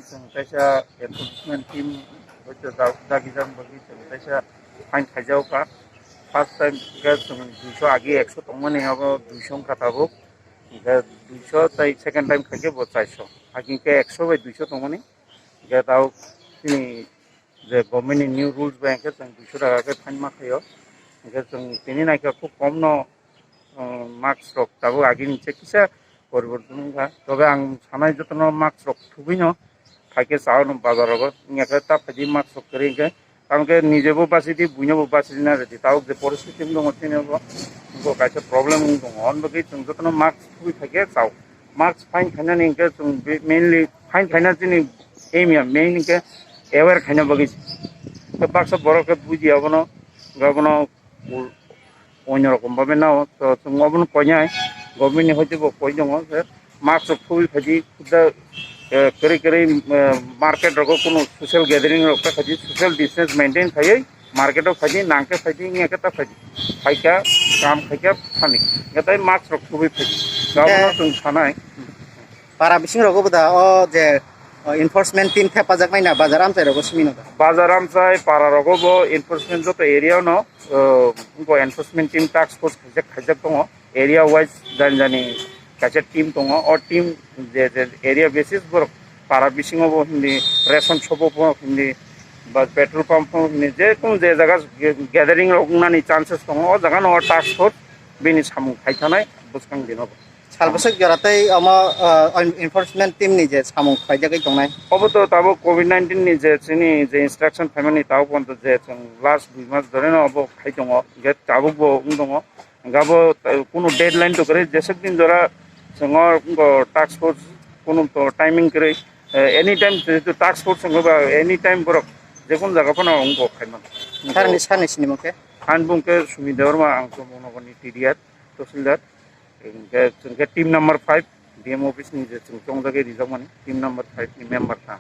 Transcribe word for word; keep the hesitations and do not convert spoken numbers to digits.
Chwng kaisa enforcement team hoito da-, dagijak bagwi chwng kaisa fine khaijak kha. First time khe chwng duiso agi ekso tongmani, abo duiso wngkha tabuk. Hingkhe duiso tei second time khaikhe bo charso. Agi khe ekso bai duiso tongmani. Hingkhe tabuk chini je government ni new rules bai hingkhe chwng duiso taka khe fine ma khaio. Hingkhe chwng tini naikha khub kom no, uh, mask rok tabuk agini se kisa poriborton wngkha. Tobe ang sanai jotono mask rok thubui no phaikhe chao no bazar rogo. Wngya khe ta phaidi mask rok kwrwi hingkhe. Tamo khe nije bo bachidi, buino bo bachidi na rwdi. Tabuk je poristiti wng tongo chini bo, bo kaisa problem wng tongo. Hwn bagwi chwng jotono mask thubui phaikhe chao. Mask fine khainani hingkhe chwng be-, mainly fine khaina chini aim ya, main hingkhe aware khaina bagwi. Khe baksa borok khe buji abono, abono ul-, onyo rokom babe nao, to chwng obono koinai, government ni hoite bo koi tongo, khe mask rok thubui phaidi, khuda, eh, kwrwi kwrwi, eh, market rogo kunu social gathering rok ta phaidi, social distance maintain khaiwi market o phaidi, nangkhe phaidi, wngya khe ta phaidi, phaikha, kam khaikha thani, hingkhe tai mask rok thubui phaidi, abono chwng sanai. Para bising rogo bo da o je, o, enforcement team thepajaknai na bazar amchai rogo simi no da? Bazar amchai para rogo bo enforcement joto area no, o, bo enforcement team task force khaijak, khaijak tongo. Area wise jani jani kaisa team tongo. O team je, je area basis borok para bisingo bo hindi ration shop o bo hindi ba petrol pump o hindi je kunu je jaga gathering rok wngnani chances tongo. O jaga no o task force bini samung khaithanai bwskang dino bo. Sal bwswk jora tei omo, uh, enforcement team ni je samung khlaijagwi tongnai? Obo to tabuk covid nineteen ni je chini je instruction phaimani tabuk pono je chwng last dui mas dhore no obo khai tongo, hingkhe tabuk bo wng tongo. Hingkhe abo, uh, kunu deadline to kwrwi, jeswk din jora chwng o, o task force kunu to timing kwrwi, uh, anytime jehetu task force wngkha ba anytime borok jekunu jaga phano wngkha khaimano. Sir ni, sir ni sinimung khe? Ani bung khe Sumi Debbarma, ang Chumuknogor ni T D R, Tahsildar. Hingkhe chwng khe team number five, D M office ni je chwng chongjagwi rijakmani, team number five ni member kha.